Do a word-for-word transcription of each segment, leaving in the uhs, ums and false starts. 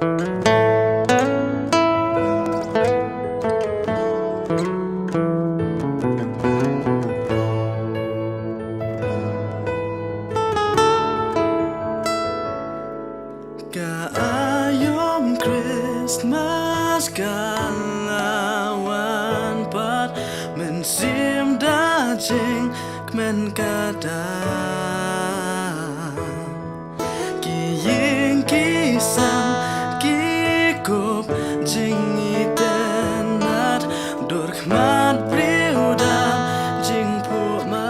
Ka aïom Christmas ka la wan pat, mynsiem da jingkmen ka dang. Ki ïing ki sem, ki kup jingitynnad, dur khmat briew da jingphuh man.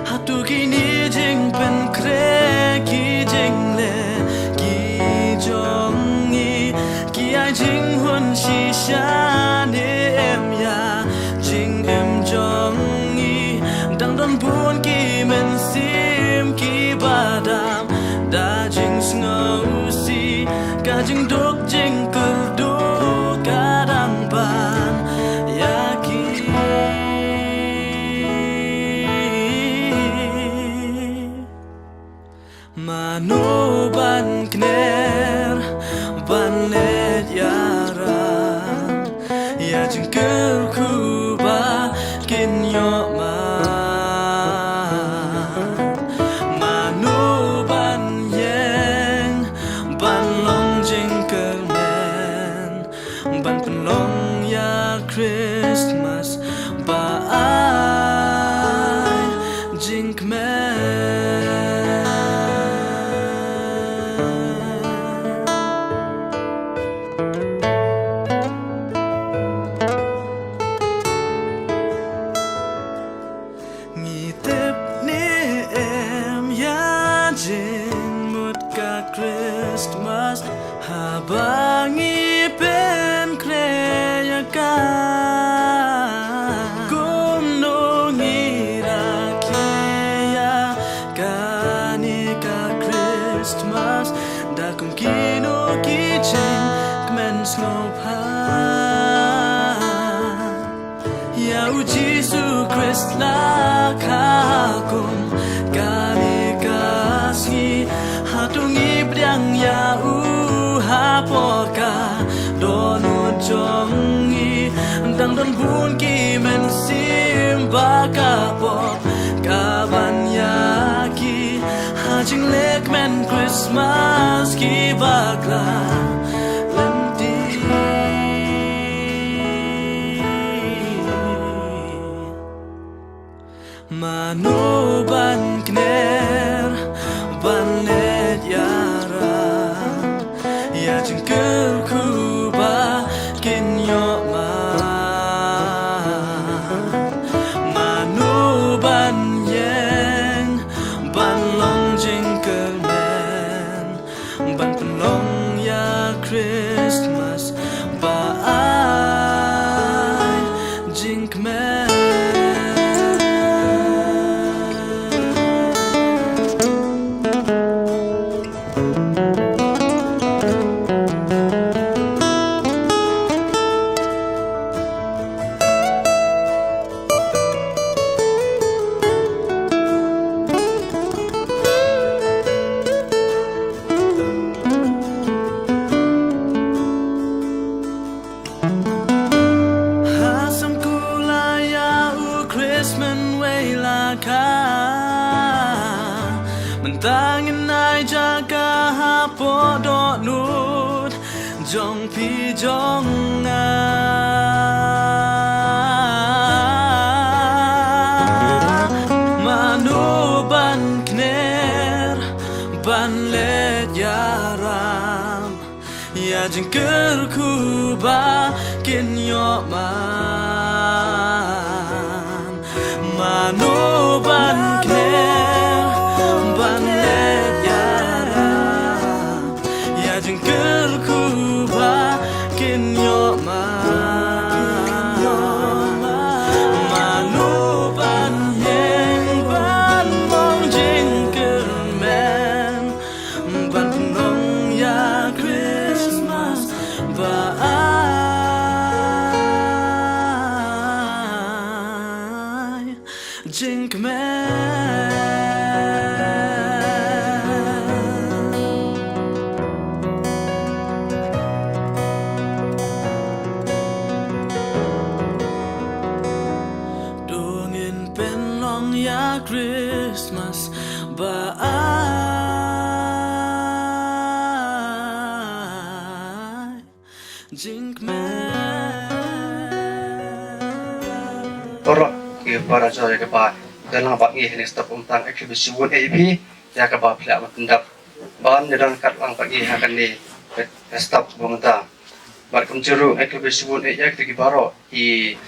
Hato kine jingpynkhreh ki jingleh ki jong ngi ki ai jinghun shisha ne em ïa jingim jong ngi? Dang don bun ki mynsiem kiba dam da jingsngewsih, ka jingduk jingkyrduh ka dang ban ïa ki. Mano ban kner ban leit ïarap ïa jingkyrkhu ba kin ïoh man? Mano ban ïeng ban long jingkyrmen, ban pynlong ïa Christmas ba ai jingkmen? Ngi tip ne em ïa jingmut ka Christmas haba ngi pynkhreh ïa ka? Kumno ngi rakhe ïa kane ka Christmas da kum kino ki jingkmen sngewbha? Ïa u Jisu Khrist la kha kum kane ka sngi, hato ngi pdiang ïa u hapoh ka dohnud jong ngi? Dang don bun ki mynsiem ba ka pop ka ban ïa ki ha jingleh kmen Christmas kiba kla lynti. Mano ban kner ban leit ïarap ïa jingkyrkhu ba kin ïoh man? Mano ban ïeng ban long jingkyrmen, ban pynlong ïa Christmas ba ai jingkmen? Ha sam kula ïa u Christmas wei la kha, mynta ngin ai jaka hapoh dohnud jong phi jong nga. Mano ban kner ban leit ïarap ïa jingkyrkhu ba kin ïoh man? Mano ban kner ban leit ïarap ïa jingkyrkhu ba kin ïoh man? Mano ban ïeng ban long jingkyrmen, ban pynlong ïa Christmas ba ai jingkmen? Baroh ki para jur ïa kaba don lang bad ngi ha kane ka step ba mynta. Nga ai khublei shibun ïa phi ïa kaba phi la pyndap ban ïadon kat lang bad ngi ha kane ka step ba mynta. Bad kumjuh ruh nga ai khublei shibun ïa kita ki baroh ki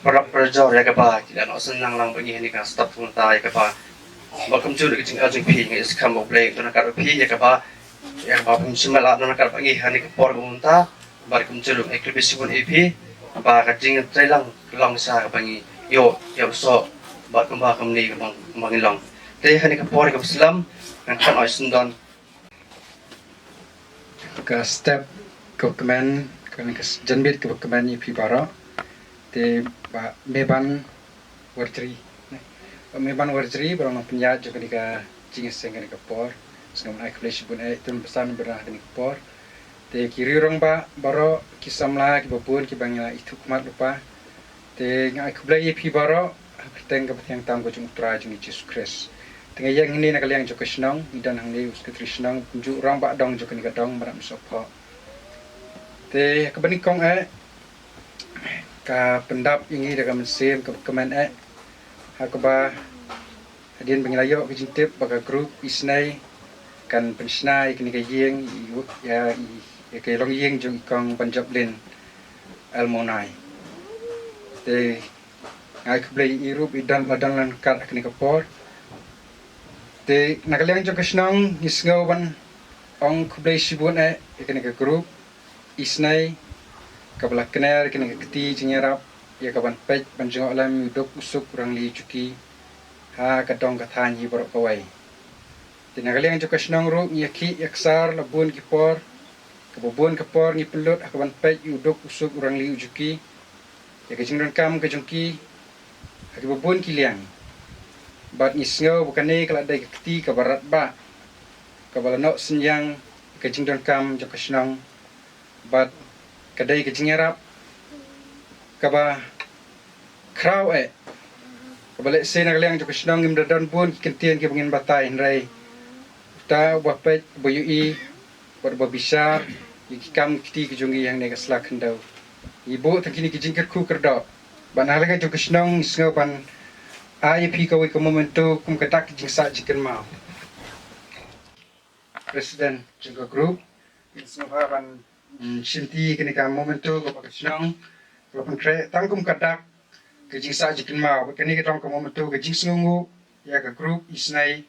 para, para jur ïa kaba ki la noh seng lang bad ngi ha kane ka step ba mynta ïa kaba. Bad kumjuh ruh ka jingïaid jong phi, nga ai skhem ba U Blei un don kat bad phi ïa kaba, ïa kaba phin sngewbha la don kat bad ngi ha kane ka por ba mynta. Bad kumjuh ruh nga ai khublei shibun ïa phi ba ka jingïatreilang ka long sha kaba ngi ïoh ïa u soh bad kumba kumne kaba, kaba ngi long. Te ha kane ka por kaba slem ngan khot ïa u Syndon. Ka step kaba kmen, kane ka janmiet kaba kmen ïa phi baroh. Te Bah Meban Warjri. Bah Meban Warjri, ba long nongpynïaid jong kane ka jingïaseng kane ka por. Sngewbha ai khublei shibun ïa i Tun Basan ba ha kane ka por. Te ki riew rangbah baroh, ki samla kiba bun kiba ngi la ithuh khmat lypa. Te nga ai khublei ïa phi baroh ha ka kyrteng kaba thiang tam ka jong U Trai jong ngi Jisu Khrist. Te nga ïeng hangne na ka liang jong ka shnong, ngi don hangne u Secretary shnong, kumjuh u rangbah dong jong kane ka dong, Madan Sohphoh. Te ha kaba nyngkong eh, ka pyndap ïa ngi da ka mynsiem kaba kmen eh, ha kaba hadien ba ngi la ïoh ka jingtip ba ka group Isynei kan pynshna ïa kane ka ïing, ïa, ïa, ïa ka longïing jong i Kong Banjoplin Almonai. Te nga ai khublei ïa i ruh ba i don, la don lang kat ha kane ka por. Te na ka liang jong ka shnong ngi sngew ban ong khublei shibun eh ïa kane ka group Isynei kaba la kner ïa kane ka kti jingïarap ïa ka ban peit ban jngoh lem ïa u duk u suk u rangli u juki ha ka dong ka thaiñ hi baroh kawei. Te na ka liang jong ka shnong ruh ngi ïakhih ïaksar la bun ki por, kaba bun ka por ngi pynlut ha ka ban peit ïa u duk u suk u rangli u juki, ïa ka jingdonkam ka jong ki ha kiba bun ki liang. Bad ngi sngew ba kane ka la dei ka kti kaba radbah, kaba la noh synñiang ïa ka jingdonkam jong ka shnong, bad ka dei ka jingïarap kaba khraw eh, kaba lehse na ka liang jong ka shnong ngim da don bun ki kyntien kiba ngin batai, hynrei uta uba peit, uba ïohi bad uba bishar ïa ki kam ki kti ki jong ngi hangne ka sla khyndew, ngi buh tang kine ki jingkyrkhu kyrdoh. Bad na ka liang jong ka shnong ngi sngew ban ai ïa phi kawei ka memento kum ka dak ka jingsah jingkynmaw. President jong ka group, ngi sngewbha ban, mm, shimti kane ka memento kaba ka shnong ka la pynkhreh tang kum ka dak ka jingsah jingkynmaw. Bad kane ka long ka memento ka jingsngewnguh ïa ka group Isynei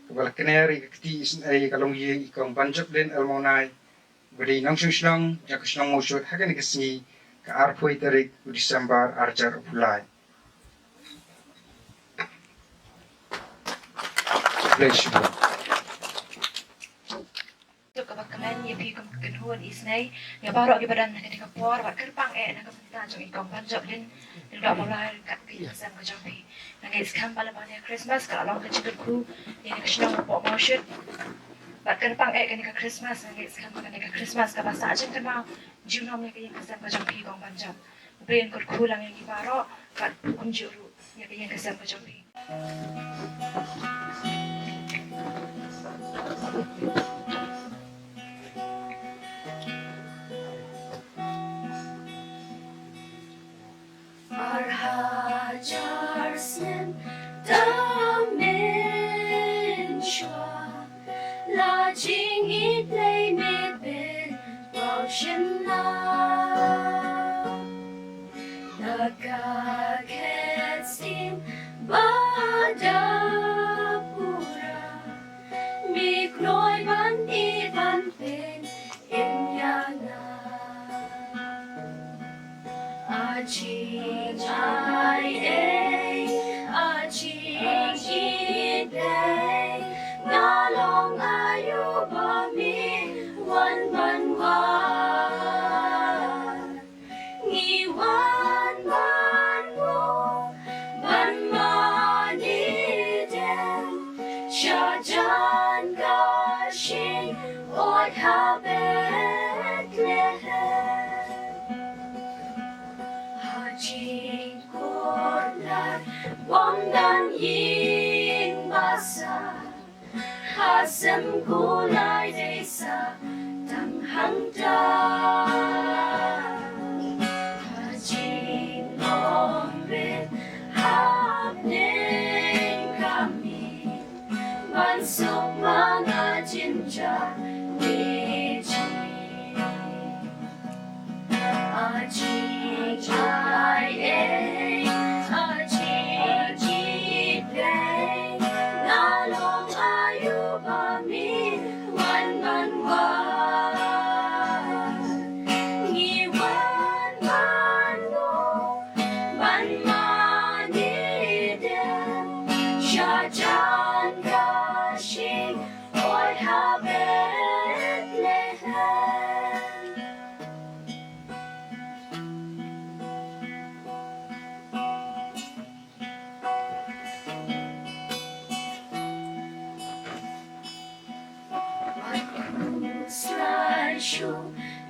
kaba la kner ïa ka kti Isynei ïa ka longïing i Kong Banjoplin Almonai, ba dei nongshong shnong jong ka shnong Mawshut ha kane ka sngi ka arphew tarik u December arhajar arphew lai. Khublei shibun. Tuk kaba kmen ïa phi kum ka kynhun Isynei, ïa baroh kiba don ha kane ka por, bad kyrpang eh na ka bynta jong i Kong Banjoplin, ïa u Dok Mawlai, kat ka ïing ka sem ka jong phi. Nga ngeit skhem ba lem bad kane ka Christmas ka la long ka jingkyrkhu ïa kane ka shnong hapoh Mawshut. Bad kyrpang eh kane ka Christmas, nga ngeit skhem ba kane ka Christmas kaba sah jingkynmaw junom ïa ka ïing ka sem ka jong phi Kong Banjop. U Blei un kyrkhu lang ïa ngi baroh bad kumjuh ruh ïa ka ïing ka sem ka jong phi. Ar hajar snem da mynshuwa, la jingïeit Blei Mebel bau shynna. Da ka khet sting ba da pura, me kloi ban ïeit ban pyn im ïa nga. A jingaiei, a jingïeit Blei, nga long aïu ba me wan ban wad. Ngi wan ban buh ban mane dem sha jan ka shynod ha Bethlehem. Ha jingkut lad bym don ïing basa, ha sem kulai dei sa tang hangta. Ha jingong re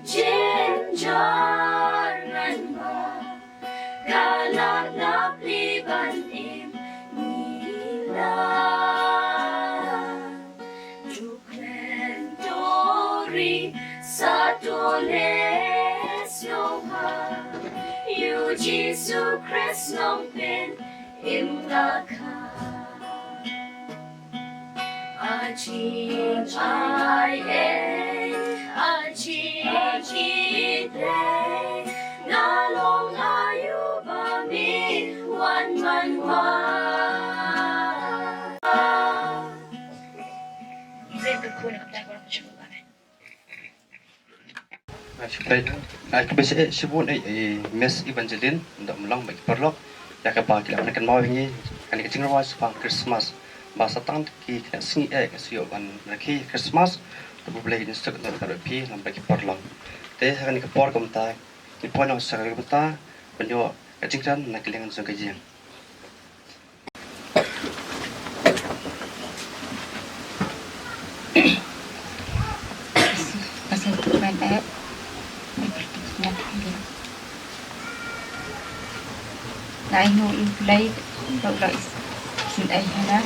Jynjar ngan ba ka lap lap li ban im ngi la. Dukren tori sa tole snoha. Yu Jisu Khrist nong pen im la ka. Ajing ai e, ajing i dei, nga long ayu ba mi wan man wa. Ai khublei, ai khublei shibun, eh, eh, Miss Evangeline Dohmlong, bad ki paralok, ïa kaba ki la pynkynmaw ïa ngi, kane ka jingrwai shaphang Christmas, ba sa tang ki khynnah sngi eh, ki sa ïoh ban rakhe Christmas, to U Blei un suk noh bad phi, lem bad ki paralok. Te ha kane ka por kumta, ngi poi noh sha ka bynta, ban ïoh ka jingkren na ka liang jong ka ïing. Nga ainguh ïa U Blei ba u la isynei ha nga.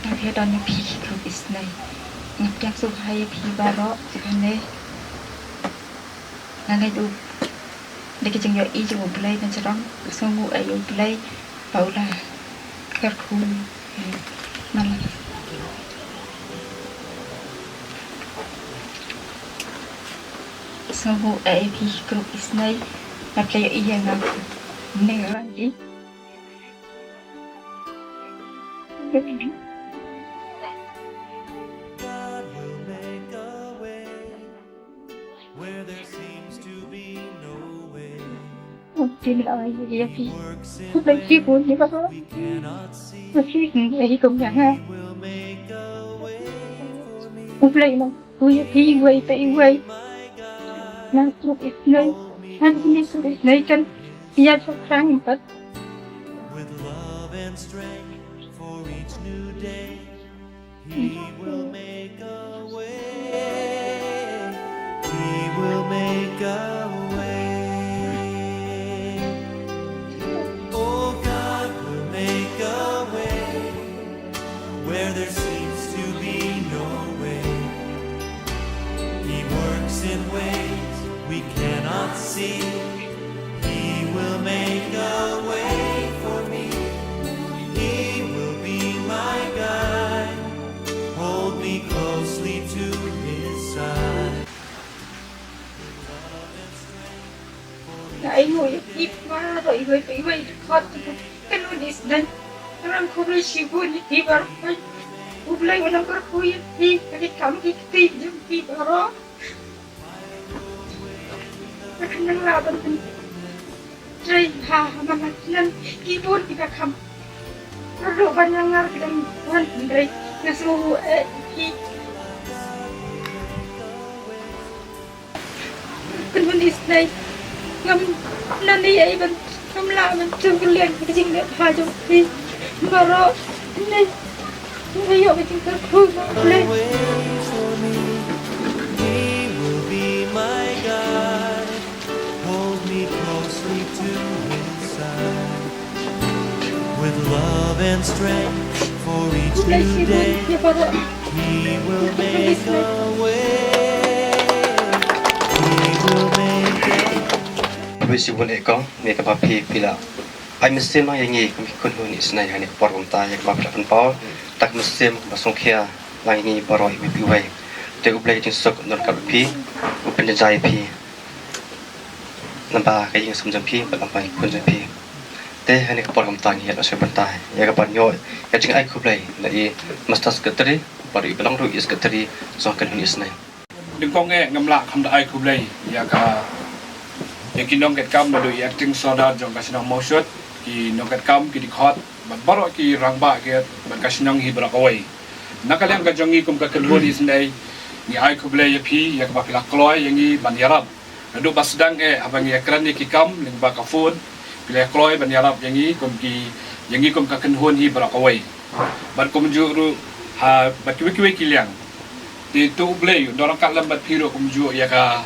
Nga phi don ïa phi ki grup isynei. Nga pdiang sngewbha ïa phi baroh, ïa kane. Nga ngeit u, da ki jingïohi jong U Blei na jrong, nga sngewnguh ïa U Blei ba u la kyrkhu. Malai. Sngewnguh ïa phi ki grup isynei, ba phi la ïohi ïa nga. Mynne nga wan i. God will make a way where there seems to be no way. Ong tin ai ïa phi. Khublei shibun ïa phi. Khublei shibun ïa phi kum ïa nga. Khublei nang. Khublei ïa phi iwei pa iwei. Nang suk isnei. Nang suk isnei kan. Ïa suk sang pat. With love and strength for each new day. He will make a way. He will make a way. Oh, God will make a way where there seems to be no way. He works in ways we cannot see. He will make a way for me. He will be my guide. Hold me closely to his side. Nga ainguh ïa phi baroh iwei pa iwei, dkhot, kynhun isnei. Nga khublei shibun ïa phi baroh. U Blei un nang kyrkhu ïa phi ha ki kam ki kti jong phi baroh. Nang lah ban trei ha, ha man la ki bun kiba kham. Ruh ban nang ngar ki dang wan trei. Nga sngew eh ki kynhun isnei. Ngam nangne ei ban, ngam lah ban jong kylliang ki jingleh bha jong phi baroh. Nei. He will be my guide. Hold me closely to his side. With love and strength for each new day, he will make a way. He will make a way. Khublei shibun eh kong, ïa kaba phi, phi la ai mynsiem lang ïa ngi kum ki kynhun isnei ha kane ka por kumta, ïa kaba phi la pynpaw da ka mynsiem kaba sngewkhia lang ïa ngi baroh iwei pa iwei. Te U Blei jingsuk un don ryngkat bad phi, u pynjynjar ïa phi. Lyngba ka ïing sem jong phi bad lyngba ki khun jong phi. Te ha kane ka por kumta ngi ïa la shu pyntai ïa ka ban ïoh ïa ka jingai khublei na i Master Secretary bad i ba long ruh i Secretary jong ka kynhun isnei. Nyngkong eh ngam lah kham da ai khublei ïa ka, ïa ki nongkitkam naduh i Acting Sordar jong ka shnong Mawshut, ki nongkitkam, ki dkhot bad baroh ki rangbah kiad bad ka shnong hi baroh kawei. Na ka liang ka jong ngi kum ka kynhun isnei, ngi ai khublei ïa phi ïa kaba phi la kloi ïa ngi ban ïarap. Naduh ba sdang eh haba ngi ïakren ïa ki kam lyngba ka phone, phi la kloi ban ïarap ïa ngi kum ki, ïa ngi kum ka kynhun hi baroh kawei. Bad kumjuh ruh Ha bad kiwei kiwei ki liang. Te to U Blei un don ryngkat lem bad phi ruh kumjuh ïa ka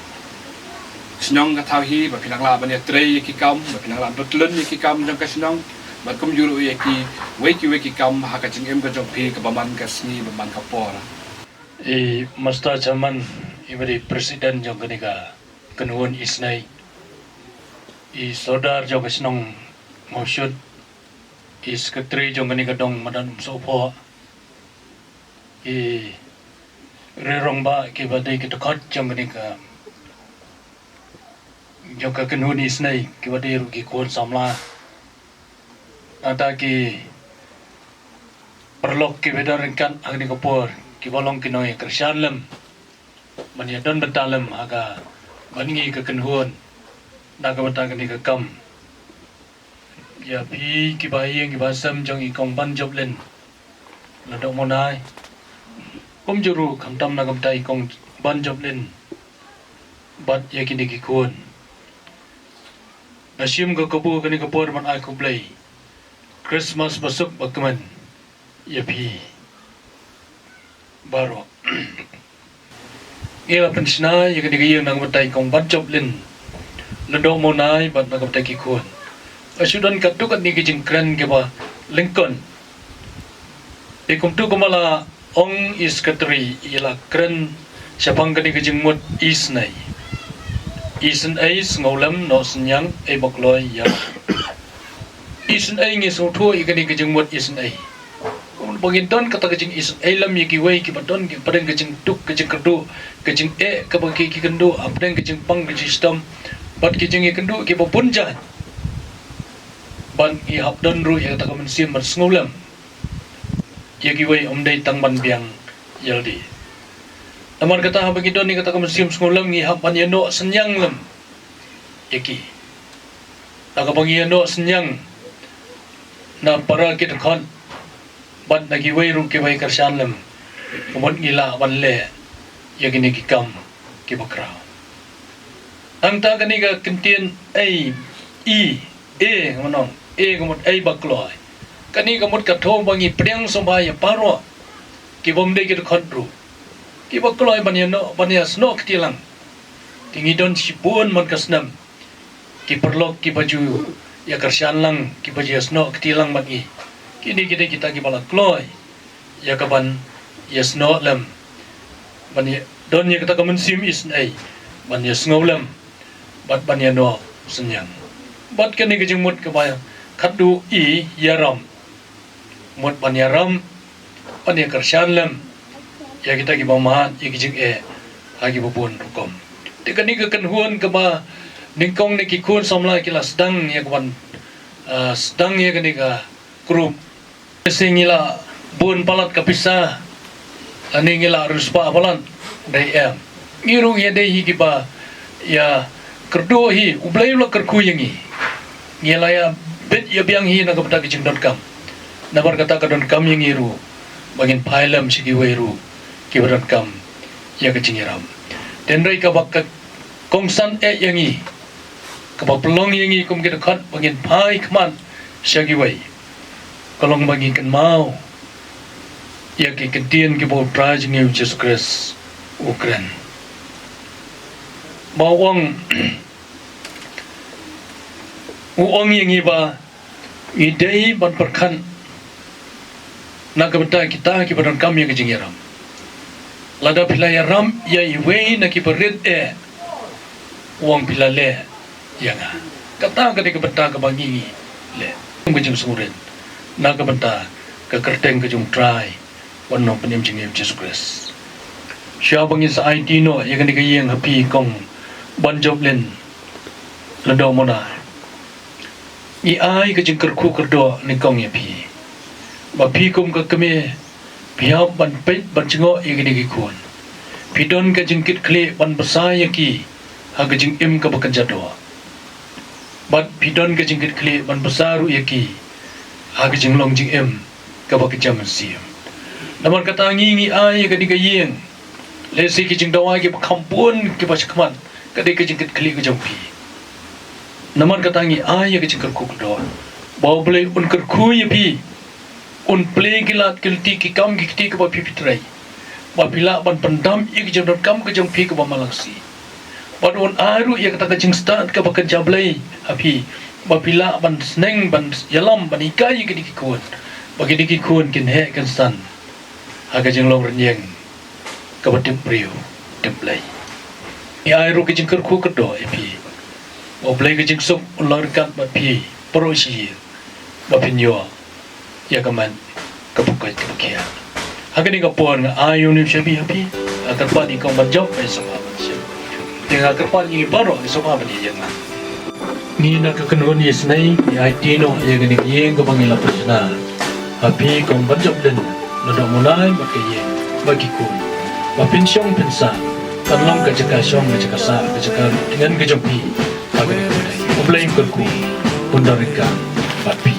shnong ka thaw hi, ba phin nang lah ban ïatrei ïa ki kam, ba phin nang lah ban pyllun ïa ki kam jong ka shnong, bad kumjuh ruh ïa kiwei kiwei ki kam ha ka jingim ka jong phi kaba man ka sngi ba man ka por. I Master Chairman, i ba dei President jong kane ka kynhun isynei, i Sordar jong ka shnong Mawshut, i Secretary jong kane ka dong Madan Umsohphoh, i Rerong ba ki ba dei ki dkhot jong kane ka jong ka kynhun isynei, ki ba dei ruh ki khun samla. Nangta ki paralok ki ba don ryngkat ha kane ka por, ki ba long ki nongïakyrshan lem ban ïa don bynta lem ha ka ban ngi ka kynhun na ka bynta kane ka kam. Ïa phi ki ba ïing ki ba sem jong i Kong Ban Joplin, la dok monai. Kumjuh ruh khamtam na ka bynta i Kong Ban Joplin bad ïa kine ki khun. Nga shim ka kabu kane ka por ban ai khublei Christmas ba suk ba kmen ïa phi baroh. Ngi la pynshna ïa kane ka ïing na ka bynta i Kong Ban Joplin, la dok monai bad na ka bynta ki khun. Nga shu don katto katne ki jingkren ki ba lyngkot. Te kumto kumba la ong i Secretary, i la kren shaphang kane ka jingmut isynei. Isynei sngewlem, noh synñiang, ei ba kloi ïa. Isynei ngi sngewthuh ïa kane ka jingmut isynei. Ba ngin don kata ka jingisynei lem ïa kiwei ki ba don ki pdeng ka jingduk, ka jingkyrduh, ka jingeh kaba ki ki kynduh hapdeng ka jingpang ka jingshitom bad ki jingïakynduh ki ba bun jait. Bad ngi hap don ruh ïa kata ka mynsiem ban sngewlem ïa kiwei, ym dei tang ban biang ïalade. Namar kata haba ngi don ïa kata ka mynsiem sngewlem ngi hap ban ïa noh synñiang lem ïa ki. Na kaba ngi ïa noh synñiang na para ki dkhot bad na kiwei ruh ki ba ïakyrshan lem, ka mut ngi lah ban leh ïa kine ki kam ki ba khraw. Nangta kane ka kyntien ei, i, e, ngan ong, e ka mut ei ba kloi. Kane ka mut ka thoh ba ngi pdiang sngewbha ïa baroh ki bym dei ki dkhot ruh, ki ba kloi ban ïa noh, ban ïa snoh kti lang. Te ngi don shibun man ka snem ki paralok ki ba ju ïakyrshan lang, ki ba ju ïa snoh kti lang bad ngi. Kine ki dei kita ki ba la kloi ïa ka ban ïa snoh lem, ban ïa don ïa kata ka mynsiem isynei, ban ïa sngewlem bad ban ïa noh synñiang. Bad kane ka jingmut ka ba khatduh i, ïaram. Mut ban ïaram, ban ïakyrshan lem ïa kita ki ba mad ïa ki jingeh ha ki ba bun rukom. Te kane ka kynhun ka ba nyngkong ne ki khun samla ki la sdang ïa ka ban, ah, sdang ïa kane ka group. Te ngi la bun palat ka pisa, lane ngi la riewspah palat, dei em. Ngi ruh ngi dei hi ki ba ïa kyrduh hi, U Blei u la kyrkhu ïa ngi. Ngi la ïa bit ïa biang hi na ka bynta ka jingdonkam. Namar kata ka donkam ïa ngi ruh ba ngin phai lem sha kiwei ruh ki ba donkam ïa ka jingïaram. Hynrei ka ba ka kongsan eh ïa ngi, ka ba pynlong ïa ngi kum ki dkhot ba ngin phai khmat sha kiwei, ka long ba ngi kynmaw ïa ki kyntien ki ba U Trai jong ngi U Jisu Khrist u kren. Ba u ong, u ong ïa ngi ba ngi dei ban pyrkhat na ka bynta kita ki ba donkam ïa ka jingïaram. Lada phi la ïaram ïa iwei na ki ba rit eh, u ong phi la leh ïa nga. Kata ka dei ka bynta ka ba ngi ngi leh kum ka jingsngewrit na ka bynta ka kyrteng ka jong U Trai bad U Nongpynim jong ngi U Jisu Khrist. Shuwa ba ngin sa aiti noh ïa kane ka ïing ha phi Kong Ban Joplin, la dok monai, ngi ai ka jingkyrkhu kyrdoh nyngkong ïa phi ba phi kum ka kmie phi hap ban peit ban jngoh ïa kine ki khun. Phi don ka jingkitkhlieh ban bsa ïa ki ha ka jingim ka ba kynja doh. Bad phi don ka jingkitkhlieh ban bsa ruh ïa ki ha ka jinglong jingim ka ba kynja mynsiem. Namar kata ngi ngi ai ïa kane ka ïing, lehse ki jingdawa ki ba kham bun ki ba shakhmat, ka dei ka jingkitkhlieh ka jong phi. Namar kata ngi ai ïa ka jingkyrkhu kyrdoh ba U Blei un kyrkhu ïa phi Un plie ki lad ki lynti ki kam ki kti kaba phi phi trei, ba phi lah ban pyndam ïa ka jingdonkam ka jong phi kaba manlang sih. Bad un ai ruh ïa kata ka jingstad kaba kynja Blei ha phi, ba phi lah ban sneng ban ïalam ban hikai ïa kine ki khun, ba kine ki khun kin heh kin san ha ka jinglong rynïeng kaba tip briew tip Blei. Ngi ai ruh ka jingkyrkhu kyrdoh ïa phi, ba U Blei ka jingsuk un long ryngkat bad phi baroh shi ïing, ba phin ïoh ïa ka met kaba koit kaba khiah. Ha kane ka por nga ai ïa une u shabi ha phi. Nga kyrpad ïa kong ban jop, ba i sngewbha ban shem. Te nga kyrpad ïa ngi baroh, i sngewbha ban ïeng lang. Ngi na ka kynhun ïa snei ngi aiti noh ïa kane ka ïing kaba ngi la pynshna ha phi kong ban jop dien, naduh Mulai bad ka ïing bad ki khun, ba phin shong phin sah, kan long ka jaka shong, ka jaka sah, ka jaka tngen ka jong phi. Ha kane ka por U Blei un kyrkhu, un don ryngkat bad phi.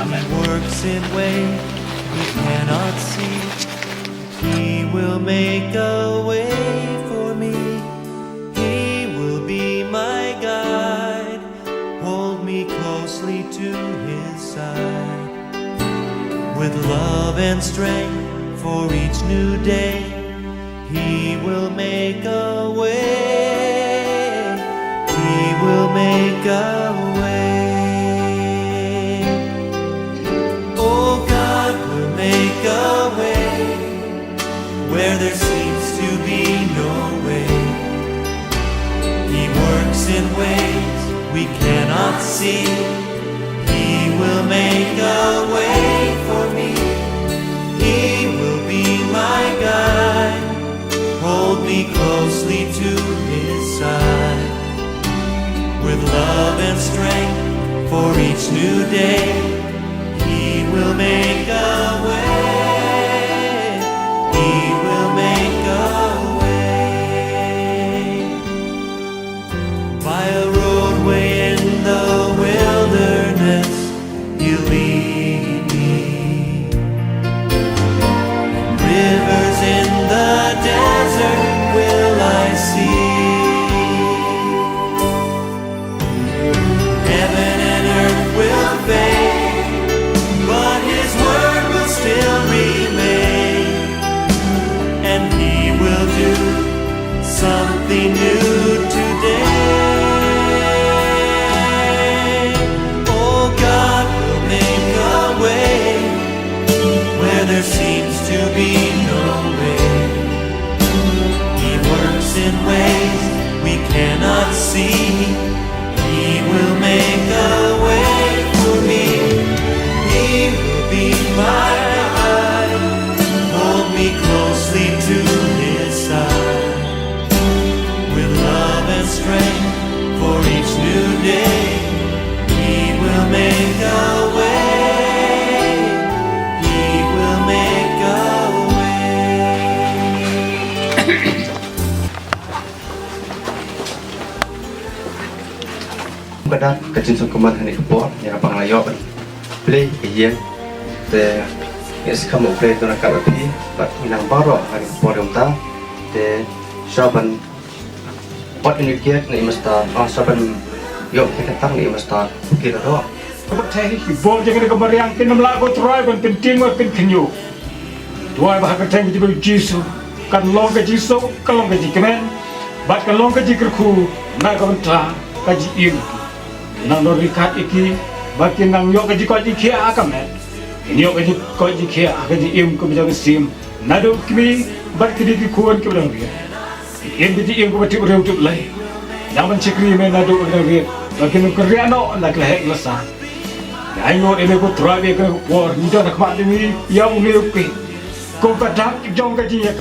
Amen. Works in ways we cannot see. He will make a way for me. He will be my guide. Hold me closely to his side. With love and strength for each new day, he will make a way. He will make a way. Oh, God will make a way where there seems to be no way. He works in ways we cannot see. He will make a way for me. He will be my guide. Hold me closely to his side. With love and strength for each new day, he will make a way. He will make a way. By a roadway in the wilderness, he'll lead me. Rivers in the desert will I see. Heaven and earth will fade, but his word will still remain. And he will do something new today. Oh, God will make a way where there seems to be no way. He works in ways we cannot see. He will make a way for me. He will be my guide. Hold me closely to his side. With love and strength for each new day, he will make a way. He will make a way. Ka dak ka jingsngewkmen ha kane ka por, ïa kaba nga la ïoh ban plie ïa ka ïing. Te nga skhem U Blei un don ryngkat bad phi bad ngi nang baroh ha kane ka por kumta. Te shuwa ban Pat ïa u kiad na i Master, ah, sa ban ïoh ki kyrteng na i Master Pukinadoh. Ka pyrthei, ki bor jong kane ka mariang kin ym lah ko Trai ban pyntieng bad pynkhynñiuh. Duwai ba ha ka kyrteng jong u Jisu kan long ka jingsuk, kan long ka jingkmen bad kan long ka jingkyrkhu na ka bynta ka jingim. Nang don ryngkat ïa ki ba kin nang ïoh ka jingkoit jingkhiah ha ka met, kin ïoh ka jingkoit jingkhiah ha ka jingim kaba jong ka sim, naduh kmie bad kine ki khun kiba dang rit. Ïa ka jingim kaba tip briew tip Blei. Nang ban shakri me naduh ba ki dang rit, ba kin ym kynriah noh na ka lehkai la sah. Nga ainguh ïa me ko Trai ba ïa kane ka por ngi don ha khmat jong me ïa une u kmie kum ka dak jong ka jingïa.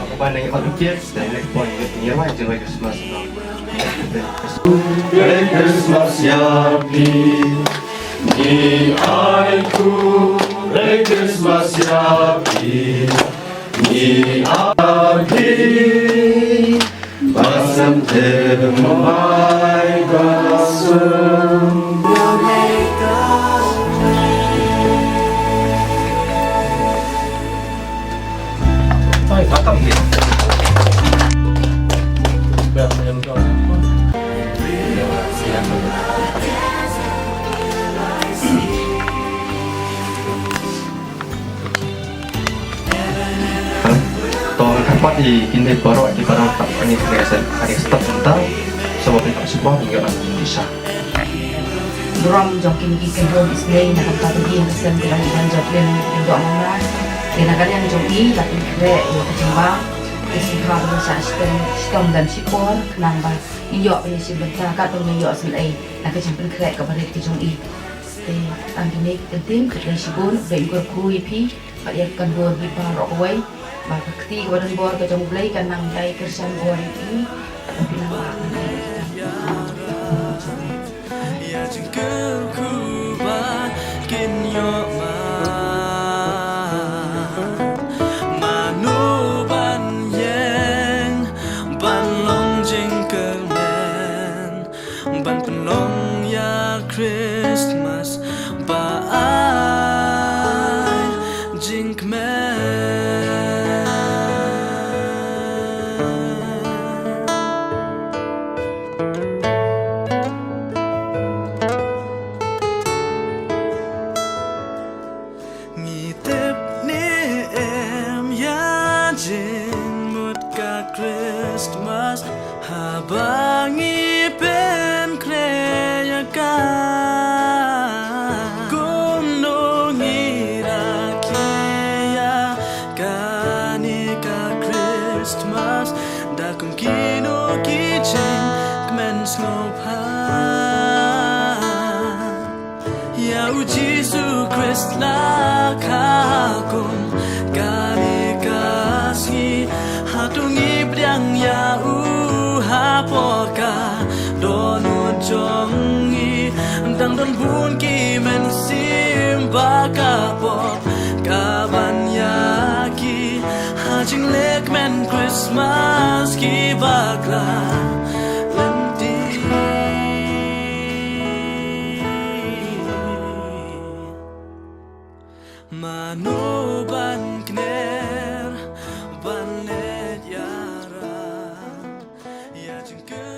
Ba ka ban nang ïa ka dukhiat, dan ïa ka por ngi ngi rwai jingïa Christmas. Merry Christmas ïa phi. Ngi ai khublei Christmas ïa phi. Ngi ai phi. Ba san te mai ba sum. Ki, kine baroh ki baroh tang kane ka seng, ka seng step mynta, sabo pynkhap sabo pynkhap shisha. Burom jong kine ki kynhun isynei na ka bynta ka ïing ka sem ki long ki ban jop lem ki doh mama. Te na ka liang jong i la pynkhreh ïa ka jingbam. Te sngewbha ba ngin sa shitom, shitom lem shipor khnang ba ngin ïoh ban ïashim bynta katba ngin ïoh sngewlei na ka jingpynkhreh kaba rit ka jong i. Te tang kine ki ktien ka dei shibun, dei u kyrkhu ïa phi. Bad ïa ka kynhun hi baroh kawei. Bad ka kti kaba don bor ka jong U Blei kan nang ïai kyrshan bor ïa phi. Bad phi nang lah ban ai ïa ka jingkyrkhu ba kin ïoh ma. Mano ban ïeng ban long jingkyrmen. Ban pynlong ïa Christmas ba ai jingkmen. Ngi tip ne em ïa jingmut ka Christmas haba ngi pynkhreh ïa ka. Kumno ngi rakhe ïa kane ka Christmas da kum kino ki jingkmen sngewbha. Ïa u Jisu Khrist la kha kum kane ka sngi. Hato ngi pdiang ïa u hapoh ka dohnud jong ngi. Dang don bun ki mynsiem ba ka pop ka ban ïa ki ha jinglehkmen Christmas ki bakla lynti. Mano ban kner ban leit ïarap ïa jingkyrkhu.